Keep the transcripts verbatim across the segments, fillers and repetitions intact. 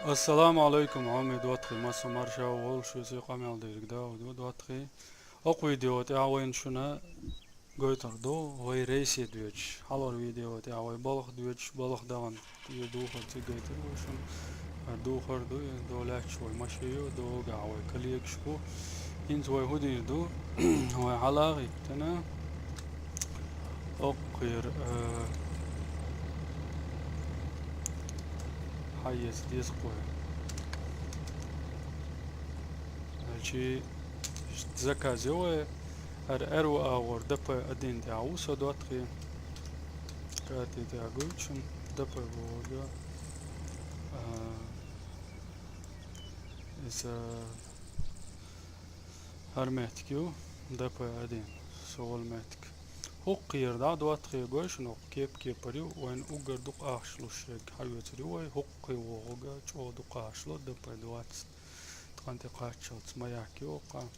Ассаламу алейкум, хьоме доттагӀий, массо марша волаш, шуьца къамел дерг Дауд ва, доттагӀий. Окх видео тӀехь вайна шуна гойтур ду вай рейсе доьдуш. Хьалхара видео тӀехь вай балха доьдуш, балха даханна тӀе духар цига гайтар вай шуна. Духар ду, и до лаьтташ вай машен ю, догахь вай коллегаш бу. ХӀинца вай хӀу дийр ду? Вай хьала а гӀиттина, оккхера, э, хьаэца деза кхой. Чи заказ ю вай, ар-, аьрру агӀор ДП один тӀехь ву со, доттагӀий. Карте тӀехь гуьйцу шуна, ДП бохург. А, иза хӀара меттиг ю, ДП один, со волу меттиг. ХӀокхера дӀа, доттагӀий, гой шуна, хӀокху кеп-кепара ю, вайна уггар дукха ахча луш ерг хьаоьцур ю вай, хӀокхе вохург чӀогӀа дукха ахча ло, ДП двадцать. Тхан тӀе кхаччалц маяк ю хӀокху.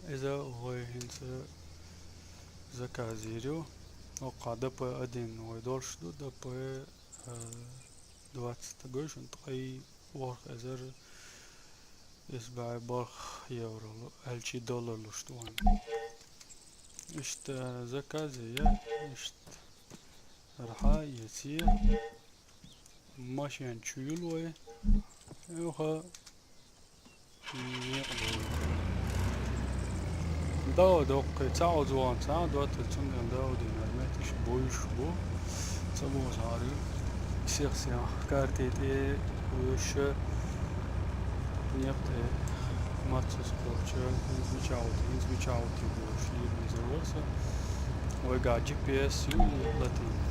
Иза вай хӀинца заказ йийр ю. ХӀокху ДП один вай долуш ду, ДП, э, двадцать гой шуна, ткъе ворхӀ эзар исс бӀе бархӀ евро лу, аьлчи доллар луш ду вайна. Иштта заказ е, иштта архьа а эце. Машен чу юьлу вай. Юха некъ бу. Дауд оккхе цхьа оза вахана, цхьа а доттагӀий, цундела Даудина хӀара меттигаш буьйш бу. Ца боху цхьа а ю. Сих-сих карте тӀе вуьйш, некъ тӀе маццас кхочу, хӀинца мичахь ву те, хӀинца мичахь ву те бохуш, лийр везар вара со. Вайгахь G P S ю латийна.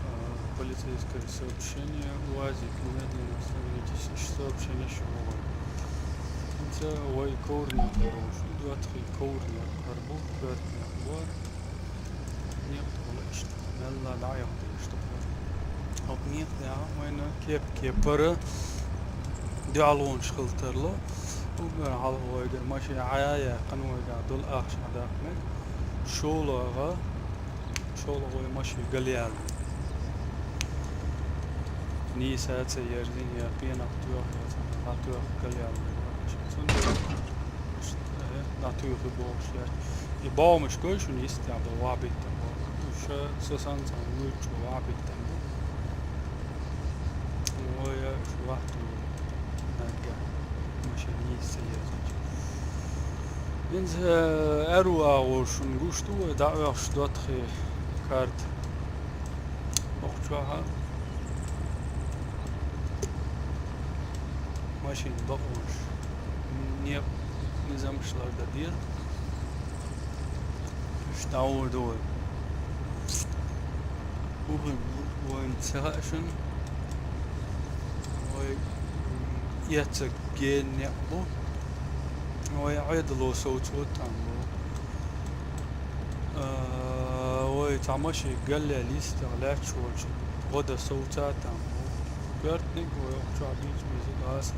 А, полицейское сообщение, УАЗик, медленно остановитесь, иштта сообщенеш ю вай. ХӀинца вай ковран некъ долуш ду, доттагӀий, ковран некъ хӀара бу, коьртан некъ бу хӀара. Некъ тӀехула иштта мелла дӀаэха дезаш ду хӀара. ХӀокху некъа тӀехь вайна кеп-кепара дуьхьалонаш хила тарло. Уггар хьалха вайгара машен Ӏа а яьккхина, вайгахь долу ахча даккха мега. ШолгӀа, шолгӀа вай машен галъяьлла. Нийса а ца ерзина, я пенах тоьхна, я цхьана дӀатоьхна галъяьлла. Цундела дӀатуьйхи бохуш яц. И богӀамаш гой шуна йистехь бу, вахьбиттина бу. Уьш со санна цхьана вуьйцучо вахьбиттина бу. Вай шу вахьту нагга машин йийца езачу. ХӀинца, э, аьрру агӀор шуна гуш ду вай дӀаоьхуш, доттагӀий, карта. Окху чохь а машин бакъонаш, некъ низамаш лардан деза. Уьш дӀагӀур ду вай. ХӀун хир бу вайна ца хаьа шуна. Вай эццаг гена некъ бу. Вай Ӏедало совцо там бу. А, вай цхьа машин галъяьлла йистехь лаьтташ волчу гӀо дан совца там бу. Коьртаниг вай окху чохь бийца безиг аса.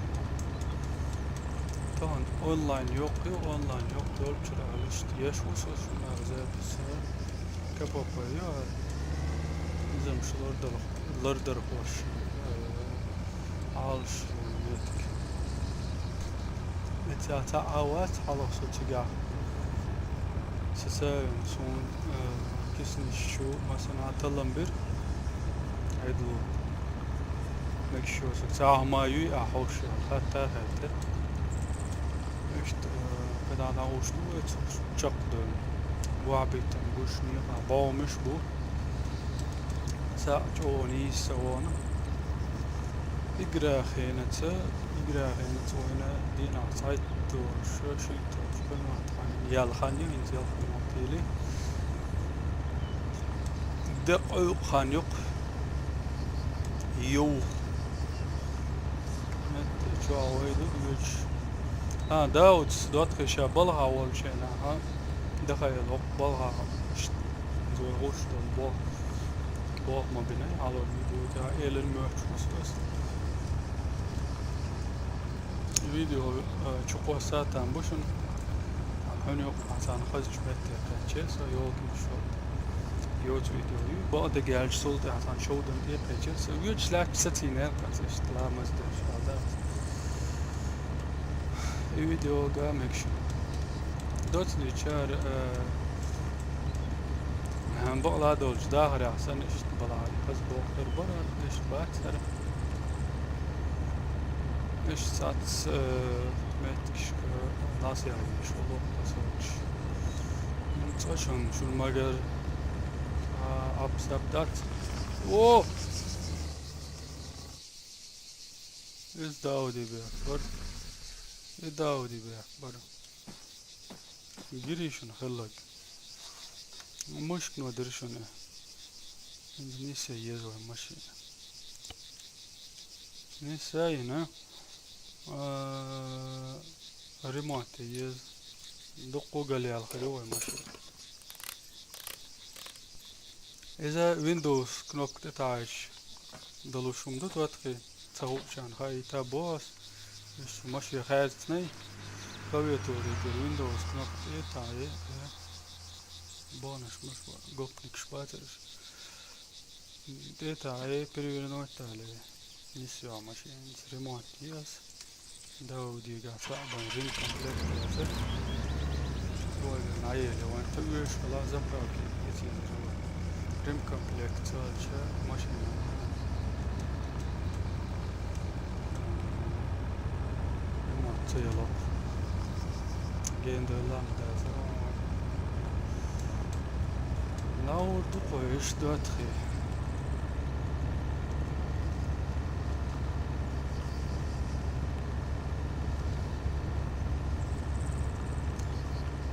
Тахана онлайн йоккхуьйту, онлайн йоккхуьйту йолчуьра аьлла иштта еш ву со шуна запись. К П П ю хӀара. Низамаш лардар-, лардархоша, э, Ӏалаш йолу меттиг. Эццахь цхьа а вац хьалха со цигахь. Со ца веана, суна, э, киснаш чу массанхьа таллам бира. Ӏедало. Мегаш йо со, цхьа а хӀума юй ахь хьовш аьлла, хатта а хаьттира. Иштта, э, кхидӀа дӀагӀуш ду вай цу чекхдевлла. Вахьбиттина гуш некъа богӀамаш бу. Цхьаъ чӀогӀа нийса ца вахана. Игра хенаца, игра хенаца вайна дийнахь цхьайтта долуш, шийтта долуш, кхин мотт хан, ял хан ю, хӀинца ял хан мотт йили. Декъа къуьйкъу хан ю-кх. Йов. Метте чохь вай ду доьдуш. А, Дауд, доттагӀий, ша балхахь волчу хенахь, а, даха йолу хӀокху балхахь, иза вай гӀуш долу боху, боху ма бина, хьалор видео тӀехь элира моьттуш ву со аса. Видео, а, чу кхосса там бу шуна. Хьуьнан юккъехь царна хазачу метте кхаьччи со, йолкина шо. Йоцу видео ю, бакъдерг аьлча, цул тӀаьхьа цхьана шовдан тӀе кхечира. Со воьдуш лаьтташ сацийна аьлла, аса иштта ламаз деш хьал дац. И видео га мегаш. Доцничара, э, бакъ ладолчу дахарехь санна иштта балахьара, хаза бохур бара, иштта бацара. Иштта цац, э, меттигашка нас яхьийша волу хаза волчу. Цкъа шуна, шуна магар, а, апсап дац. О! Иза Дауди бехк бара. И Дауди бехк бара. Гири шуна хилларг. Мушкано дира шуна. Иза нисъян еза вайн машина. Нисъян йина. А, ремонт е еза. Дуккха гал яьлла хир ю вайн машина. Иза Windows кнопка тӀе таӀийча далуш хӀума ду тхо тхе, ца хуучарна хаийта боху ас. Иштта машен хаьрцинай, клавиатури тӀе Windows кнопка тӀе таӀе, э, бонаш муш бу, гопникаш бацарш. ТӀе таӀе, перевернуть дале. Нисъян машинца ремонт еза. Даудига цхьаъ бан ремкомплект еза. Ой, наеле, вайн кхуьуш хила заправки эцийзар вай. Ремкомплект ца аьлча машина ремонт ца яло. Генделла ма дацара. Наур ду кхо, иштта доьттахий.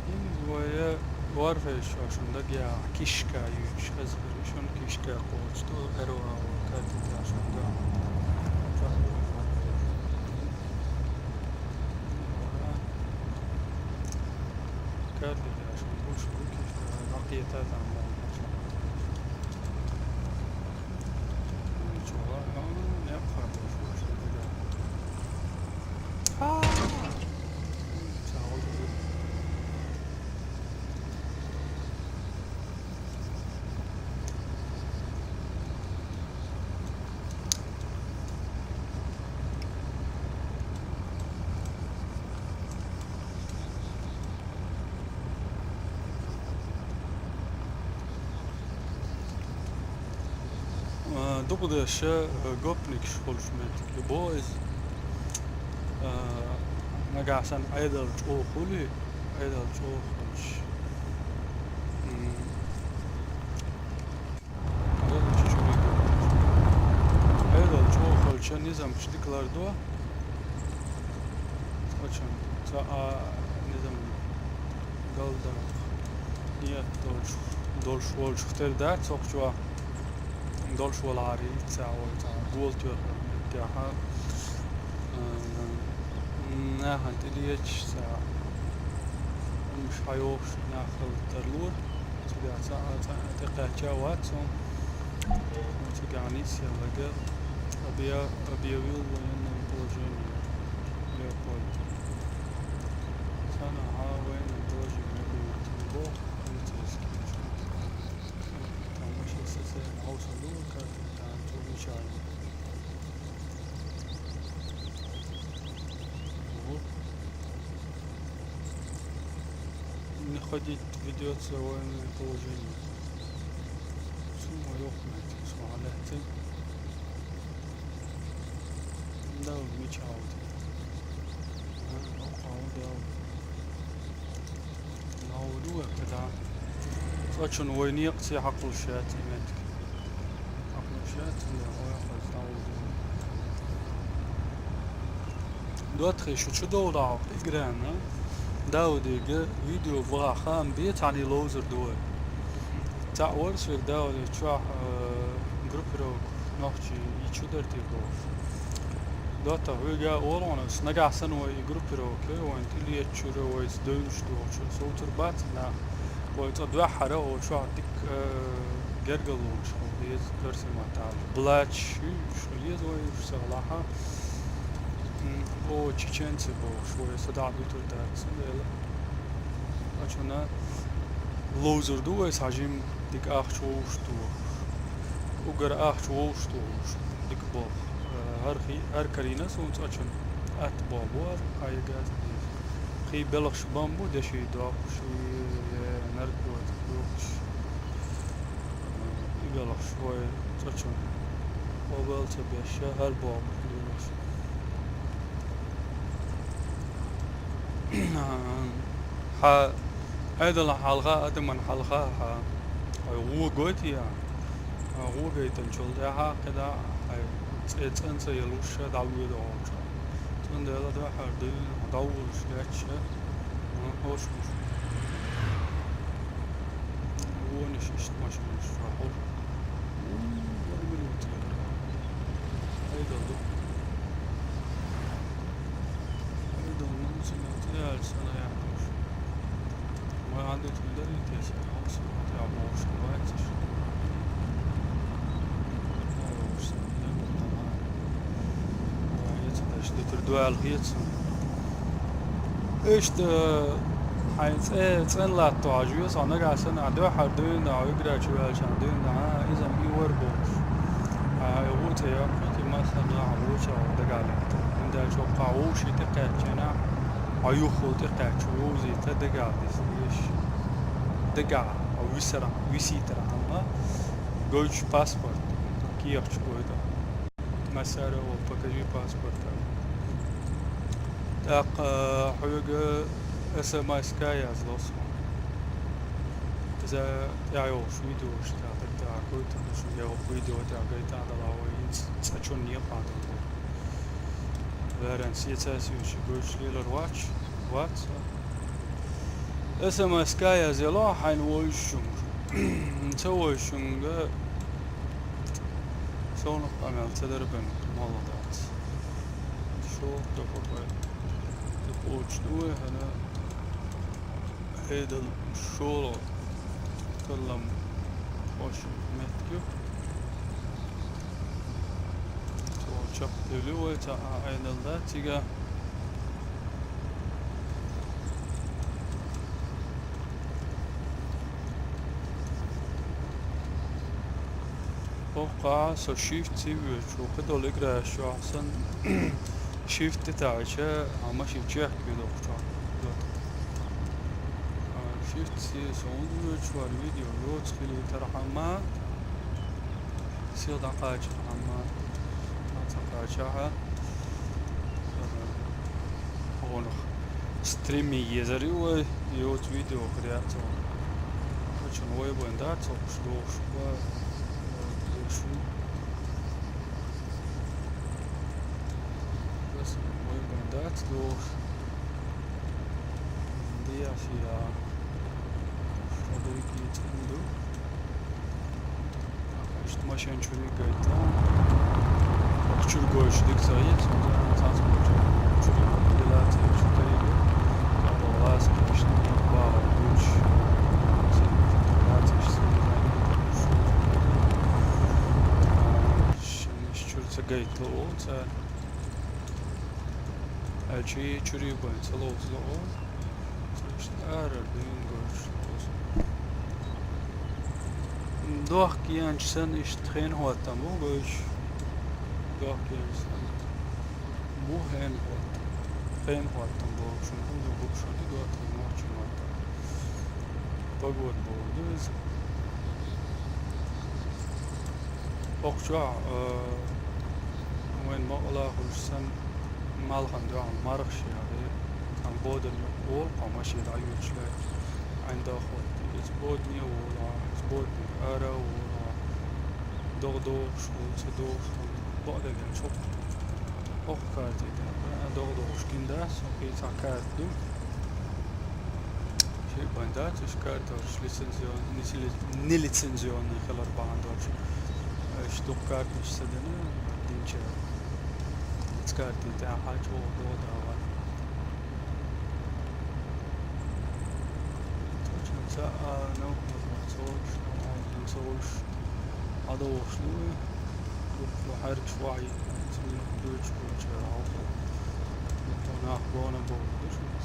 Иза вай Warface шуна дагахь кишка юьйцуш хеза хир ю шуна, кишка кхочуш ду, эрвала катеташ шуна ду. Катеташ шуна гуш ду кишка, дӀакхета там боху. Ничего, а, не обхватываешь, что ли, да? А! Чао. А, дукха деза, а, гопникаш хуьлуш меттиг ю боху иза. А, нагахь санна Ӏедал чӀогӀа хуьлий, Ӏедал чӀогӀа хуьлуш. М. Ӏедал чу чу вигу. Ӏедал чӀогӀа хуьлча низамчу дика лардо. Цкъачунна ца а низам галдаккха ниет долчух, долуш волчух тера дац, цхьа чохь долуш валахьара, цхьа вай цхьа гол тоьхна меттехь, а, нахана тӀелеташ цхьа хӀумаш хьайохуш нах хила тарлора. Цигахь цхьа а, цхьа а тӀекхаьчча а вац хьуна. Цигахь нисъелларг объя-, объявил военное положение в Леопольде. Цхьана хьан военное положение объявить боху полицейский. Там вообще социальный хьовсал ду, как там, чё мешали. Ого. Не ходить, ведётся военное положение. Цу ма йохнайтина, цу хьан лаьцна. Да, мича хьалта. А, хьо хьан да. Наур ду вай, кхидӀа. Цкъачунна вай некъаца хьакхалуш яц и меттиг. Хьакхалуш яц, цундела вай хаза наур ду. ДоттагӀий, шу чу довлахь, Тиграна, Даудига видео ваха хаам бе, цхьаьний ловзар ду вай. Цхьаъ вара соьга Дауди чохь, э, группировка нохчий и чу дара те бохуш. ДоттагӀа, хьоьга а олу хьуна ас, нагахь санна вай и группировка, вайн тӀелетачуьра, вайца девзаш дохучуьра совцур бац нах. Вай цкъа дуьххьара олучохь дика, э, гергарлонаш хила деза, оьрсийн маттахь аьлча. Блач, уьш хила еза вай, уьш ца хилахь. М, о, чеченцы бохуш, вай садаӀа дуьтур дац, цундела. Ачуна ловзар ду вай, схьажим Дика ахча вовшахтохаш. Уггар ахча вовшахтохаш. Дика болх. Э, хӀара хи-, хӀара карийна суна цкъачунна. Атта болх бу хӀара, хьайгаза деза. Кхы белхаш бан бу, деши доккхуш, и, э, наркотик дохуш. Э, и белхаш вай цкъачунна. Къобал ца беш, хӀара болх бу белхаш. Хьа Ӏедалан хьалха, адаман хьалха хьа, хьо гӀо гойтий, хьо гӀо гайтанчул тӀехьа кхидӀа хьай цӀе цӀанца ялуш дӀавоьду хьо чӀоагӀа. Цундела дуьххьара дуьйна хьо дӀаволуш гӀерташ, хьо хьош вуш. Вонаш иштта машинаш чохь хьо. Вай мила ву цӀера? Айдал ду. Айдал, ну, ца мел цӀе аьлла сана яхаш. Вай хьан ду тхуна дарий те, сан хьо сан тӀехь бохуш ду вай цаш. Вай вовш сан, не бу таман. Вай яц даш ду тур дуьхьал хецу. Иштта, хьайн цӀе, цӀена латту хьажа веза, хьо нагахь санна, ахь дуьххьара дуьйна, хьо играчу ваьлча дуьйна, а, иза-м и вара бохуш. Хьайн гӀу цӀе йоккхуьйту, и массарна а гӀу чӀогӀа дагахь лаьтта. ХӀунда аьлча хӀокху хьан вовшийн тӀекхаьччина, хьо юххул тӀекхаьчча вовзийта дагахь деза веш. Дагахь, хьо висаран, висийтаран хӀума, гойтуш паспорт, кехаташ гойту. Массара а ву, покажи паспорт. ТӀаккха хьоьга эс эм эс-ка язло со. Иза тӀехь йолуш видеош тӀехь дагахь гойту, шу я видео тӀехь гайта а дала вай хӀинца цкъа чунна некъа дала. Ваьран сецас йолчу гойтуш лелар вац, вац. Эс эм эс-ка язъяло хьайна вовзуьйтучуьнга. Ца вовзуьйтучуьнга совнах къамел ца дара бен молла дац. ШолгӀа тӀе хӀокху тӀе кхочуш ду вай хӀана, Ӏедал шолгӀа таллам хӀорш меттиг ю. Цо чекхдевлли вай цхьа а Ӏедал дац цига. ХӀокху со шифт ца воьдуш ву, кхидолу играш чохь санна, шифт тӀетаьӀча, а машин чехка дохучу хьокху. А шифт ца, со хӀунда воьдуш вара видео лоцу хилийтархьама, сиха дӀакхачахьама, дӀа ца кхачахьа. Хьуна стримме езар ю вай, йоцу видео хир яц хьуна. Хьучун вай бен дац хьо уьш дохуш, ва, ва, деши. Вай бен дац дохуш. Диашия. Шо дерриге цӀена ду. Иштта машен чуьра гайта. Ох, чуьра гойтуш дика ца хета, цхьацца чуьра гила ца хета, чуьра тайга. Або ласа иштта бахьа гуш. Ласа иштта. Шен иштта чуьра ца гайта ло, цара. Аьлча чуьра бен ца ловза ло. Иштта арара дуьйна гойтуш. Дохка еанча санна иштта хенахӀоттам бу гойтуш. Дохка еанча санна. Бу хенахӀоттам. ХенахӀоттам бохуш, хӀунда бу шуна дохка нохча хӀоттам. Погода боху ду иза. ХӀокху чохь, а, вайн ма-, ала хуьлуш санна, малхан дуьхьал мархаш яхье, цхьана боданиг волу, хьо машина дӀайоьдуш лаьтташ, Ӏайн даха хӀоттий, иза бодане а волу, иза боданиг ара а волу, догӀа дохуш волу, ца дохуш волу, бакъдерг чу. ХӀокху карти тӀехь, а, догӀа дохуш гина дац, хӀокху цхьа карта ду. Шиъ бен дац, уьш карташ лицензион-, несили-, нелицензионный хилар бахьана долуш. Уьш дукха карташ ца дина, динчара. Оцу карти тӀехь хьан чӀогӀа догӀа даха. Точно ца а, ну, ца волуш, ну, ца волуш. Хьан догӀуш ду, дуккха хьаьркаш вахьа, ца дуьйцуш болчара хьалха. Дуккха нах гона бохург ду шуна.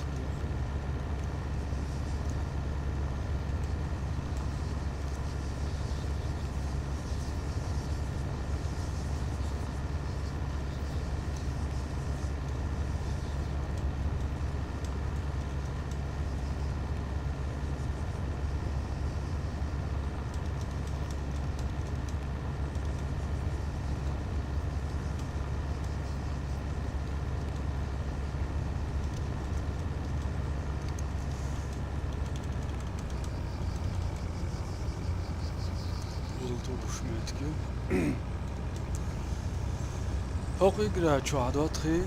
ХӀокху игра чохь доттагӀий,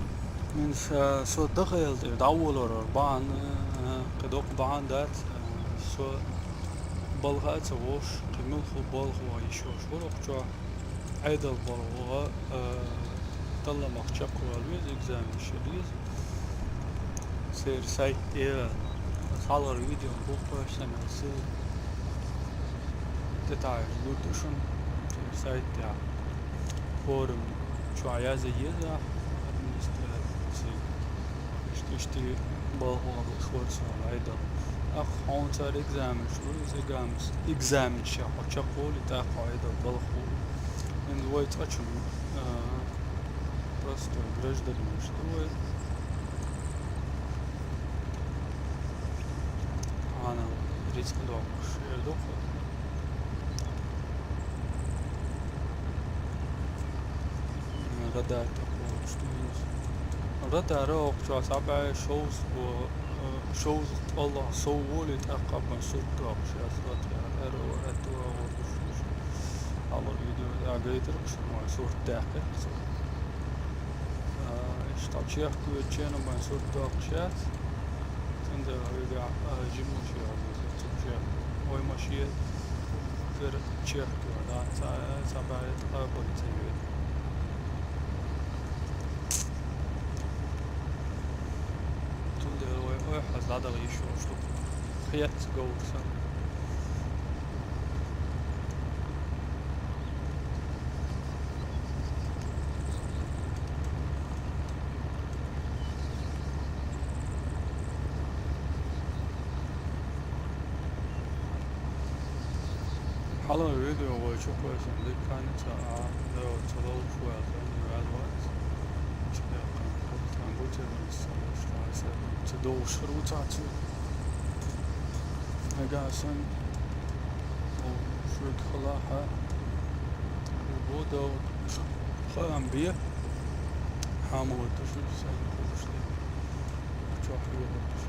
хӀинца со даха хилла тӀера дӀаволор бахьана, э, кхин доккха бахьана дац, э, со балха а ца вогӀуш, кхин муьлхха балха ваха йиш йолуш вара хӀокху чохь. Ӏедал балха ваха, э, талламах чекхвала веза, экзаменаш яла еза. Церан сайт тӀе аса хьалхара видео бу-кх, сан аса тӀетаьӀаш лур ду шуна. Церан сайт тӀехь форум чохь язъе еза администраци. Иштта, иштта балха ваха лууш вара со Ӏедал. ТӀаккха хьуна цара экзаменаш лур, иза экзаменаш, экзаменаш хьо чекхволий, тӀаккха хьо Ӏедал балха ву. ХӀинца вай цкъачунна, а, простой гражданаш ду вай. Хьанал рицкъ доккхуш эр ду-кх. Радар тӀе кхочуш ду иза. Радар а хӀокху чохь цхьа бӀе шовзткъа, э, шовзткъа тӀалла сов волий, тӀаккха бан сурт доккхуш яц. Радар а, радар а гӀо ду шуна. Хьалха видео тӀехь гайтира-кх шуна, вайн сурт даьккхира-кх цо. А, иштта чехка воьдучу хенахь бан сурт доккхуш яц. Цундела вайгахь, а, жима машен хьалха веза, цу чехка. Вай машен кара чехка ван, да, цхьа, цхьа бӀе ткъа полицей веана. Цундела вай ойхьаз дӀадала йиш йолуш ду. Хеца говр санна. Хьалха видео вай чу кхоьссина дикка хан ца а, ца ловш ваьлла, ваьлла вац. Чекхан, кхузахь бу ца ваьлла, ца ловш вац, ца довш хир ву цхьацца. Нагахь санна, о, шуьга халахь, бу дов, хаам бе, хьан ма вара шу сайн хууш де. Чохь хьоьхуш.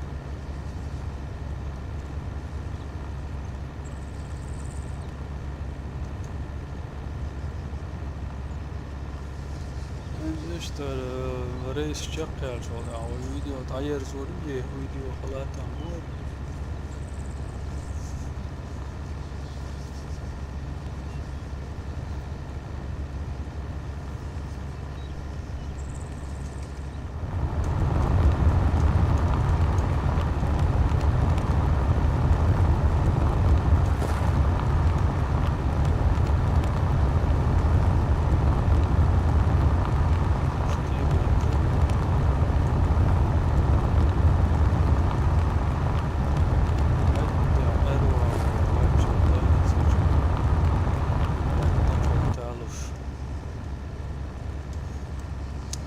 Иштта, э, рейс чекхъяьлча, вай видео дӀаерзор ю, видео халатам бора.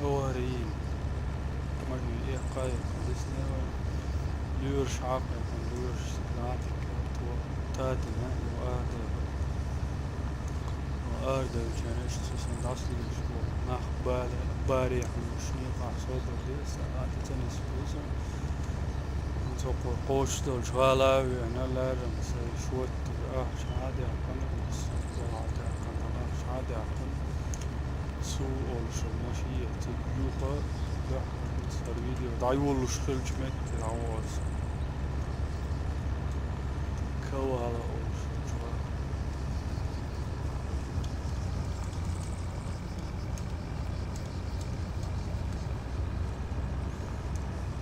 Аварий. Машина эккхай, дисне вай. Лоьраш хьакхайкхина, лоьраш сигнал тӀе кхетто. Татина, ю ардева. Ю ардевчараш цу сан дӀасалуьйш бу. Нах бала, баре хьуна шнекъахь собар де, сан а тӀе ца нисбу сан. Цо кхо кхочуш долчу гӀала а веана, лаьррина сайн шот ахча хьан а даьккхина, уьш сан гӀала а даьккхина, ахча хьан а даьккхина. Цу олуш машина цига юха баьхкина, цара видео дӀайоллуш хилча метте дӀавоьду. Кавала олуш чура.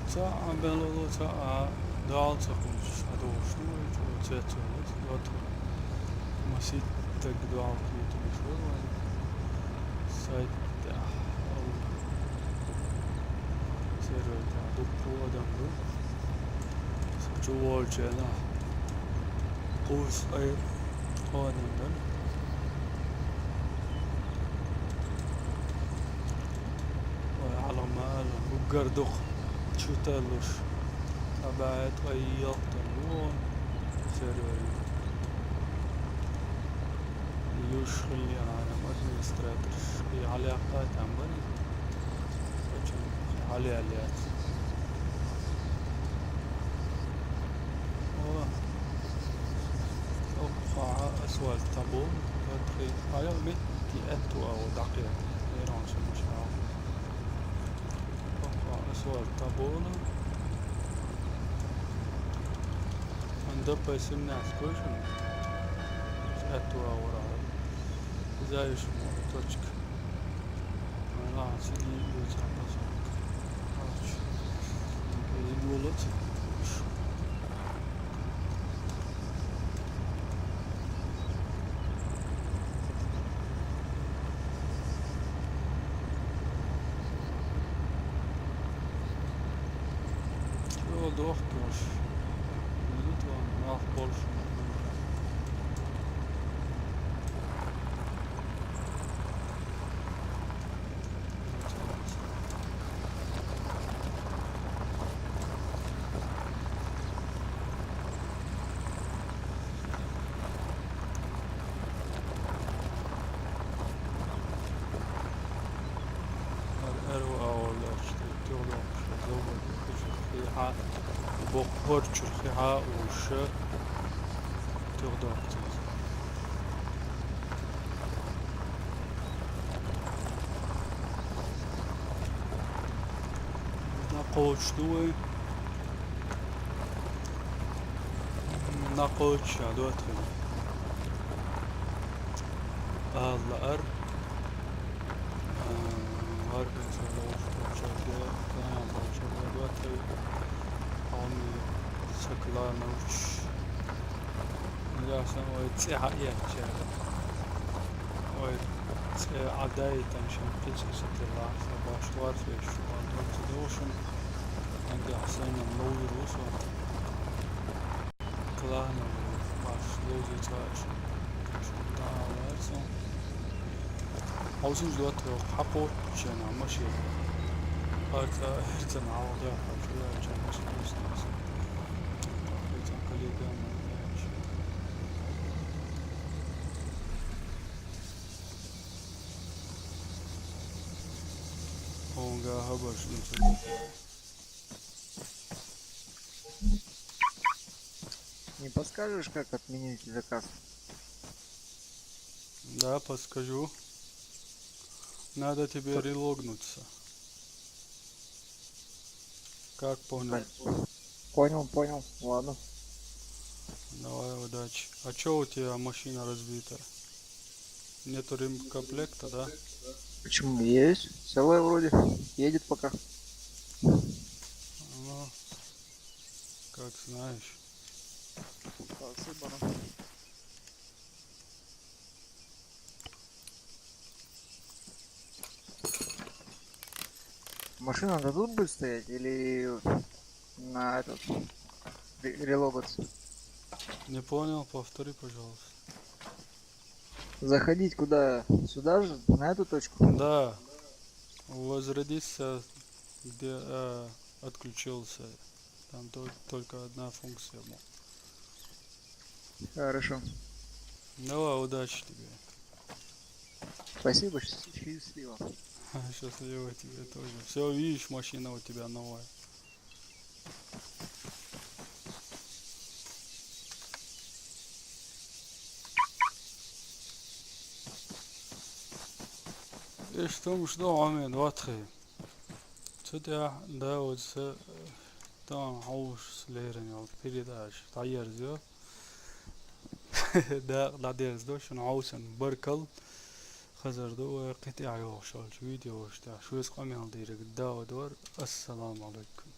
Цхьа а бен лоло, цхьа а дала ца хуьлуш, а долуш ду вай чу, цецвелла, доттагӀа. Маситтаг дала кхетамаш вара вайн сайт тӀехь. Сервер тӀехь дуккха адам ду. Со чу волчу хенахь кхузткъе адам дара. Вай хьалха ма аьлла, уггар дукха чу тарлуш, цхьа бӀе ткъе ялх тонн бу вон сервер. Луьйш хилла яра администраторш, и хьалаяккха там бара. Кхечун хьалаяьлла яц. О, оккхахьа асфальт тӀе бу, Хьайо метти аьтту агӀо дӀакхета. Эрон шу муш агӀо. Папа, асвар табола. Анда пайсымнас кошен. Аьтту агӀо рагӀо. Иза ишмо точка. Ана сиди юца пасок. Ач. Иза болот. Чё, доктор? Минут вам, нах больше. Ар-, ар ва аваллар, чу тёгъдокъуш, зовгъар чурхъехьа, бокъ гьар чурхъехьа уша тёгъдокъуш. Накъочтуй. Накъоча, дот. Алла ар. А, гьар кьен сагъ болуш, болчарда, кьян болчарда, дот. Ами, сакла навч. Ясан ой цӀе гьа яхча. Ой цӀе гьадай там шин пич сатила, са баш вар феш, ван дот дошин. Анга Хьасан новый русо. Клана баш лози цач. Шунда ларсон. Аузин ждот хьакъо чена машин. Арца, арца навда хачуя чена машин. Арца коллега мой. Онга хабаш. Не подскажешь, как отменить заказ? Да, подскажу. Надо тебе релогнуться. Как понял? Понял, понял. Ладно. Давай, удачи. А чё у тебя машина разбита? Нету ремкомплекта, да? Почему? Есть. Целая вроде. Едет пока. Ну, как знаешь. Спасибо. Машина на тут будет стоять или на этот ре-, релогаться? Не понял, повтори, пожалуйста. Заходить куда? Сюда же, на эту точку? Да. Возродиться, где, э, отключился. Там тол-, только одна функция была. Хорошо. Давай, удачи тебе. Спасибо, счастливо. Счастливо тебе тоже. Все, видишь, машина у тебя новая. Эш, там что, Амин, ватхи? Цу тӀехь да оцу тан хьовсуш лерина йолу передача дӀаерзайо. Да, дӀадерзадо шуна хьовсан баркалла. Хазар ду вай кхин тӀехь йогӀуш йолчу видеош тӀехь. Шуьца къамел дийриг Дауд вара. Ассаламу алайкум.